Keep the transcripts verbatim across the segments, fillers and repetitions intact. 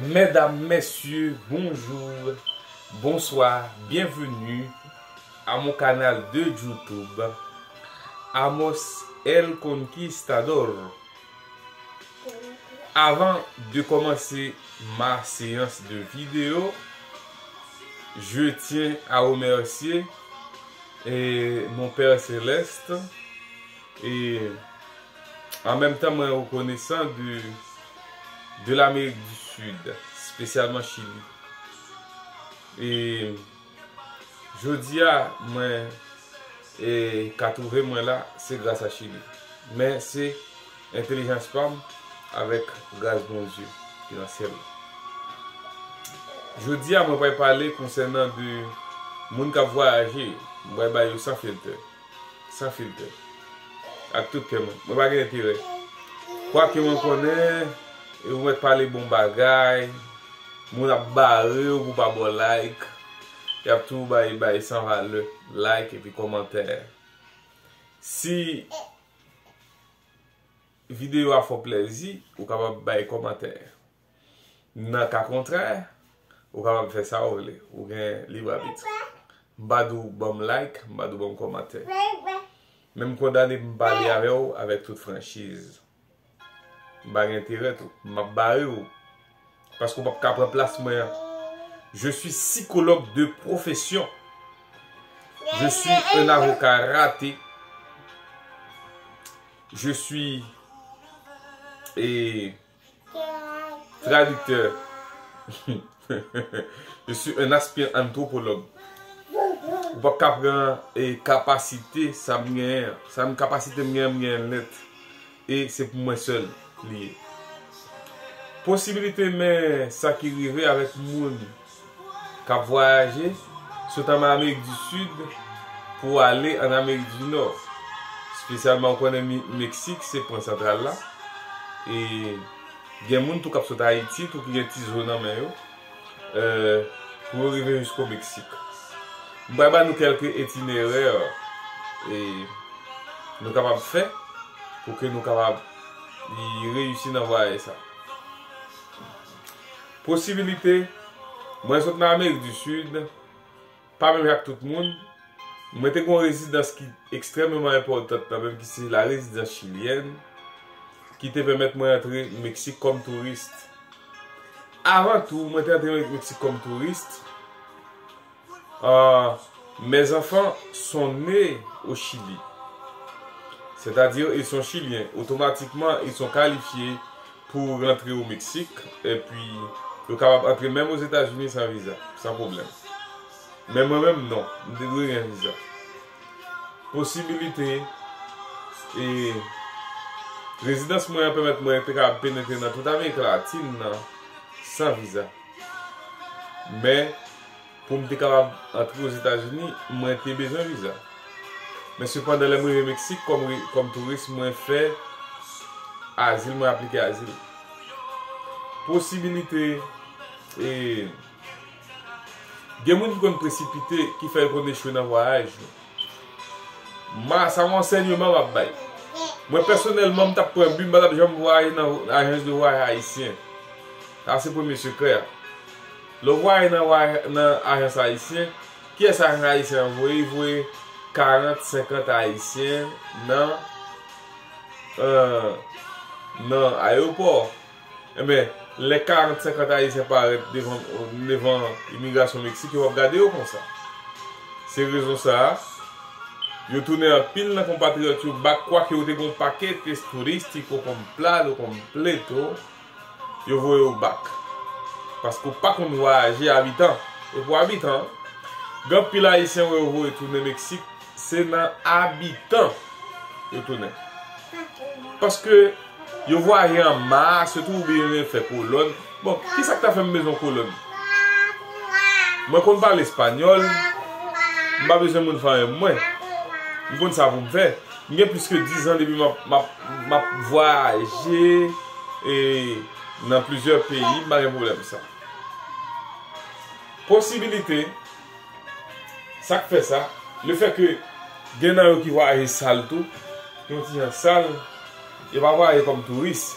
Mesdames, messieurs, bonjour, bonsoir, bienvenue à mon canal de YouTube, Amos El Conquistador. Avant de commencer ma séance de vidéo, je tiens à remercier, eh, mon Père Céleste et en même temps, mwen rekonesan de, de l'Amérique du Sud, espesyalman Chili. E jodi a, mwen, e, ka twouve mwen la, se gras a Chili. Men se entèlijans pa m avèk gras Bondye ki nan syèl la. Jodi a, mwen pral pale konsènan de moun k ap vwayaje yo. Mwen pral ba yo san filtè. San filtè. Ak tout kè mwen. Mwen pa gen enterè. Kwake mwen konnen, e ou mèt pale bon bagay, moun ap bare w pou pa ba w like, y ap toujou bay, bay san valè, like epi kòmantè. Si videyo a fè w plèzi, ou kapab bay kòmantè. Nan ka kontrè, ou kapab fè sa ou vle. Ou gen lib abit. M pa di w ban m like, m pa di w ban m kòmantè. Men m kondane pou m pale avè w avèk tout franchiz. M pa gen enterè tou. M ap bare w. Paske w p ap ka pran plas mwen an. Je suis psychologue de profession. Je suis un avocat raté. Je suis, eh, traducteur. Je suis un aspirant anthropologue. Ou p ap ka pran, eh, kapasite sa m genyen an. Sa m, kapasite m genyen, m genyen l nèt. E se pou mwen sèl li ye. Posibilite men sa ki rive avèk moun k ap vwayaje sot an Amerik di Sid pou ale an Amerik di Nò. Espesyalman, ou konnen Mi-, Meksik se pwen santral la. E gen moun tou k ap sot Ayiti tou ki gen ti zo nan men yo, eh, pou yo rive jisko Meksik. M pral ba nou kèlke itinerè, eh, nou kapab fè pou ke nou kapab reyisi nan vwayaj sa. Posibilite, mwen sot nan Amerik di Sid, pa menm jan ak tout moun, mwen te gen yon rezidans ki ekstrèmeman enpòtan nan menm ki se la résidence chilienne, ki te pèmèt mwen antre Meksik kòm touris. Avan tou, mwen te antre Meksik kòm touris, euh, mes enfants sont nés au Chili. C'est-à-dire, ils sont chiliens. Automatiquement, ils sont qualifiés pour rentrer au Mexique. Et puis, yo kapab antre menm Ozetazini san viza, san pwoblèm. Men mwen menm, non. M te dwe gen viza. Posibilite, e, rezidans mwen an pèmèt mwen te kapab penetre nan tout Amerik Latin nan san viza. Men, pou m te kapab antre Ozetazini, mwen te bezwen viza. Men sepandan, lè m rive Meksik kòm re-, kòm touris, mwen fè azil, mwen aplike azil. Posibilite, e, gen moun ki konn presipite, ki fè yo konn echwe nan vwayaj yo. Ma, sa yon ansèyman m ap bay. Mwen pèsonèlman, m t ap pran bi, m pa t ap janm vwayaje nan ajans de vwayaj ayisyen. Sa se premye sekrè a. Lè w vwayaje nan vwayaj, nan ajans ayisyen, kiyès ajans ayisyen an voye? Voye karant, senkant ayisyen nan, euh, nan ayewopò. Enben, lè karant, senkant ayisyen parèt devan, devan imigrasyon Meksik, yo p ap gade yo konsa. Se rezon sa a, yo tounen anpil nan konpatriyòt yo bak, kwake yo te gen yon pakèt touristik, o completo, completo, yo voye yo bak. Paske w pa konn vwayaje abitan. E pou abitan, gen anpil ayisyen yo voye tounen Meksik, se nan abitan yo tounen. Paske yo vwayaje an mas, yo toujou bezwen fè kolòn. Bon, kisa k ta fè m bezwen kolòn? Mwen konn pale espanyòl, m pa bezwen moun fè anyen pou mwen. M konn sa pou m fè. M gen plis ke diz an depi m ap, m ap, m ap vwayaje, e, nan plizyè peyi, m pa gen pwoblèm sa. Posibilite, sa k fè sa, lefètke gen nan yo ki vwayaje sal tou, yon ti jan sal, yo pa vwayaje kòm touris.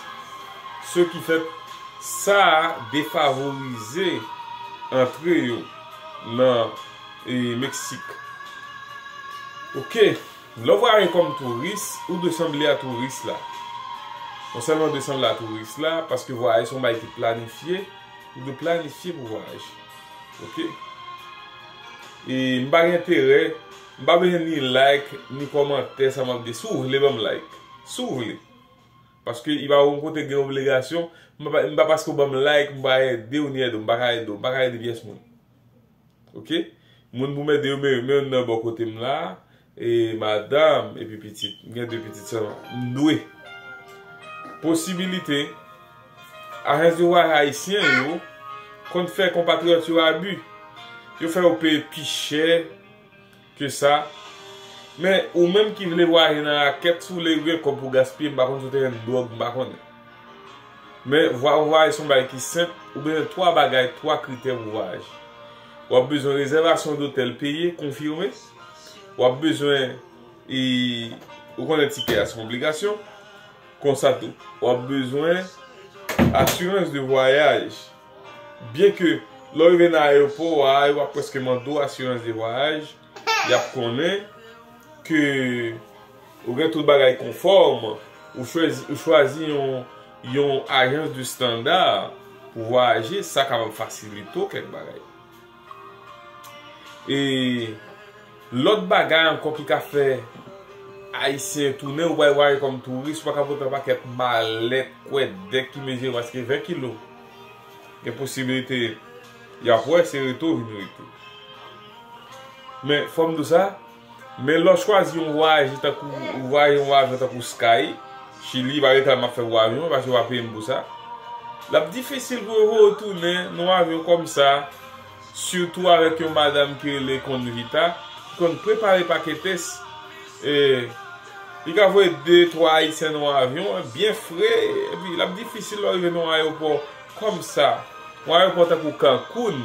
Se ki fèt, Sa defavorize antre yo nan e, Meksik. Oke, lè w vwayaje kòm touris, ou dwe sanble a touris la. Non sèlman dwe sanble a touris la, paske vwayaje se yon bagay ki planifye, ou dwe planifye pou vwayaje. Oke? E m pa gen enterè, m pa bezwen ni like, ni kòmantè, sa m ap di. Si w vle, ban m like. Si w vle. Paske i pa yon kote gen obligasyon, m pa, m pa paske w ban m like, m pa ede w, ni ede w, m pa ka ede w, m pa ka ede pyès moun. Oke? Moun pou m ede yo, men, men youn nan bò kote m la, e madanm, epi pitit. M gen de pitit sèlman. M dwe. Posibilite, ajans de vwayaj ayisyen yo konn fè konpatriyòt yo abi. Yo fè yo peye pi chè ke sa. Men, ou menm ki vle vwayaje nan rakèt, si w vle gen kòb pou gaspiye, m pa konn si w te jwenn dwòg, m pa konnen. Men, vwa-, vwayaje se yon bagay ki senp, ou bezwen twa bagay, twa kritè pou vwayaje. W ap bezwen rezèvasyon dotèl peye, konfime. W ap bezwen, e, ou konnen tikè a se yon obligasyon. Konsa tou, w ap bezwen asirans de vwayaj. Byen ke lè w rive nan ayewopò a, yo ap prèske mande w asirans de vwayaj. Y ap konnen ke ou gen tout bagay konfòm, ou chwazi, ou chwazi yon, yon ajans de estanda pou vwayaje, sa kapab fasilite w kèk bagay. E lòt bagay ankò ki ka fè Ayisyen tounen, ou pral vwayaje kòm touris, ou pa ka pote yon pakèt malèt, kwèdèk ki mezire plis ke ven kilo. Gen posibilite y ap wè se rete w vin rete. Men, fò m di w sa, men lè w chwazi yon vwayaje tankou, ou vwayaje yon avyon tankou Sky, Chili, pa gen tan m ap fè pou avyon, paske yo pa peye m pou sa. L ap difisil pou yo voye w tounen nan yon avyon kòm sa, sitou avèk yon madanm ki rele Convita, ki konn prepare paketes, e li ka voye de, twa Ayisyen nan yon avyon, byen fre, epi l ap difisil lè w rive nan yon ayewopò kòm sa, yon ayewopò tankou Cancun,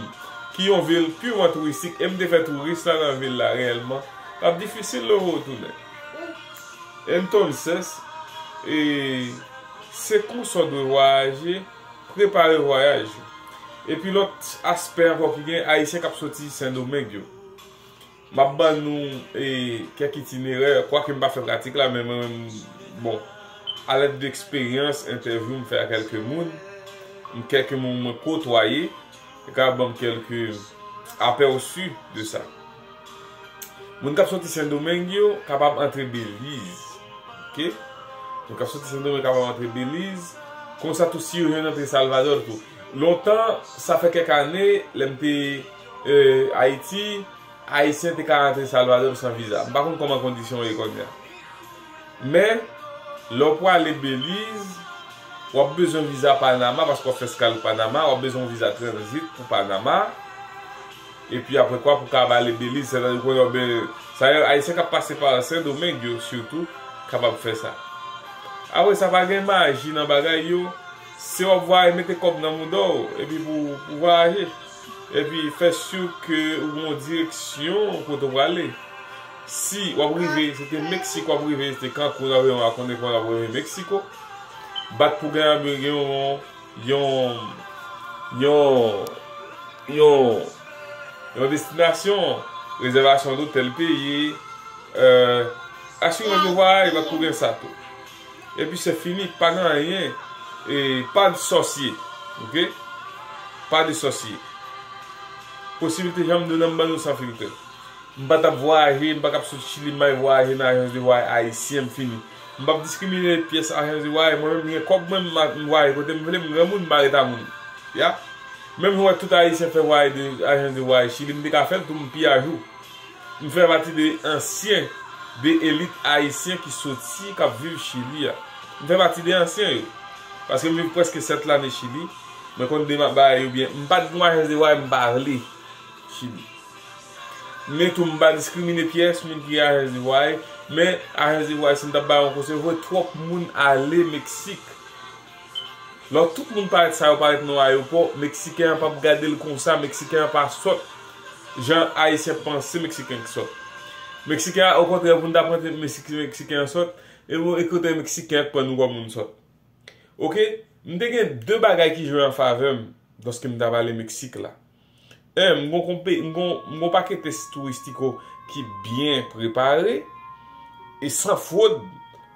ki yon vil piman touristik, e m te fè touris la nan vil la reyèlman, l ap difisil lè w voye w tounen. Entonces, e, se konsa w dwe vwayaje, prepare vwayaj ou. Epi lòt aspè ankò ki gen, Ayisyen k ap soti Sendomeng yo. M ap ban nou, e, kèk itinerè, kwake m pa fè pratik la, men mwen menm, bon, alèd de eksperyans, entèvyou m fè ak kèlke moun, m, kèlke moun mwen kotwaye, yo ka ban m kèlke apèsi de sa. Moun k ap soti Sendomeng yo kapab antre Beliz. Oke? Moun k ap soti Sendomeng kapab antre Beliz. Konsa tou si yo jwenn antre Salvadò tou. Lontan, sa fè kèk ane, lè m te, e, Ayiti, Ayisyen te ka antre Salvadò san viza. M pa konn kòman kondisyon yo ye kounye a. Men, lè w prale Beliz, w ap bezwen viza Panama, paske w ap fè eskal Panama, w ap bezwen yon viza tranzit pou Panama. Epi apre kwa, pou ka ale Beliz, sètadi kounye a, ben, sa yo, Ayisyen k ap pase pa Sendomeng yo, sitou, kapab fè sa. Apre sa, pa gen maji nan bagay yo, se w ap vwayaje, mete kòb nan mouda w, epi pou, pou vwayaje. Epi fè si ke ou gen yon direksyon kote w prale. Si w ap rive, se te Meksik w ap rive, se te Cancun w ap rive, w a konnen kòman w ap rive Meksiko. Bat pou gen, gen yon, yon, yon, yon, yon destinasyon, rezèvasyon dotèl peye, e, asirans de vwayaj, bat pou gen sa tou. Epi se fini, pa gen anyen, e, pa de sòsye, oke? Pa de sòsye. Posiblite jan m di w nan m ban nou san filtè. M pa t ap vwayaje, m pa t ap sot Chili, m al vwayaje nan ajans de vwayaj ayisyen, m fini. M p ap diskrimine pyès ajans de vwayaj, mwen menm m gen kòb mwen, m, m vwayaje kote m vle, m granmoun, m pa ret a moun. Ya. Menm jan w wè tout ayisyen fè vwayaj de, ajans de vwayaj Chili, m te ka fè l tou, m pi ajou. M fè pati de ansyen, de elit ayisyen ki soti, k ap viv Chili a. M fè pati de ansyen yo. Paske m viv prèske sèt lane Chili. Mwen konn de bagay yo byen. M pa t gen ajans de vwayaj, m pa vle Chili. Men tou, m pa diskrimine pyès moun ki gen ajans de vwayaj. Men ajans de vwayaj, si m t ap ba yon konsèy, voye twòp moun ale Meksik. Lè tout moun parèt sa yo parèt nan ayewopò, Meksiken an p ap gade l konsa, Meksiken an pa sòt jan Ayisyen panse Meksiken sòt. Meksiken an, okontrè, pou n ta panse Meksik-, Meksiken an sòt, e bon, e kote Meksiken an k pran nou kòm moun sòt. Oke? M te gen de bagay ki jwe an favè m lòske m t ap ale Meksik la. En, m gon konpe, m gon, m gon pakete touristiko ki byen prepare. E san fwod,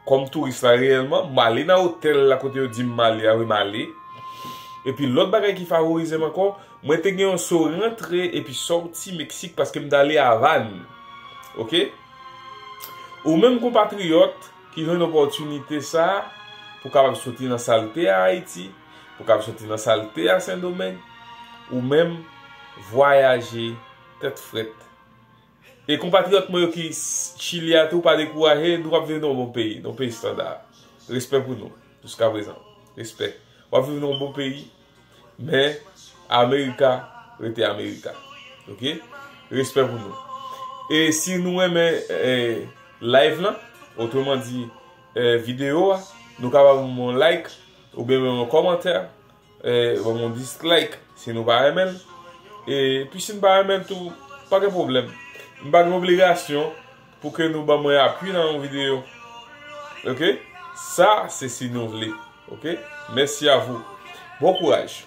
kòm touris la reyèlman, m ale nan otèl la kote yo di m m ale a, wi, m ale. Epi lòt bagay ki favorize m ankò, mwen te gen yon so rantre epi sòti Meksik paske m t ale Avàn. Oke? Ou menm konpatriyòt ki jwenn opòtinite sa a pou kapab soti nan salte a Ayiti, pou kapab soti nan salte a Sendomeng, ou menm vwayaje tèt frèt. E konpatriyòt mwen yo ki s- Chili a tou, pa dekouraje, nou ap viv nan yon bon peyi, nan yon peyi estanda. Respè pou nou, jiskaprezan. Respè. W ap viv nan yon bon peyi, men Amerika rete Amerika. Oke? Respè pou nou. E si nou renmen eh, live lan, otreman di eh, videyo a, nou kapab ban m yon like, oubyen ban m yon kòmantè, eh, ban m yon dislike si nou pa renmen l. E pi si n pa renmen l tou, pa gen pwoblèm. M pa gen obligasyon pou ke nou ban mwen apui nan yon videyo. Oke? Sa, se si nou vle. Oke? Mèsi a vou. Bon kouraj.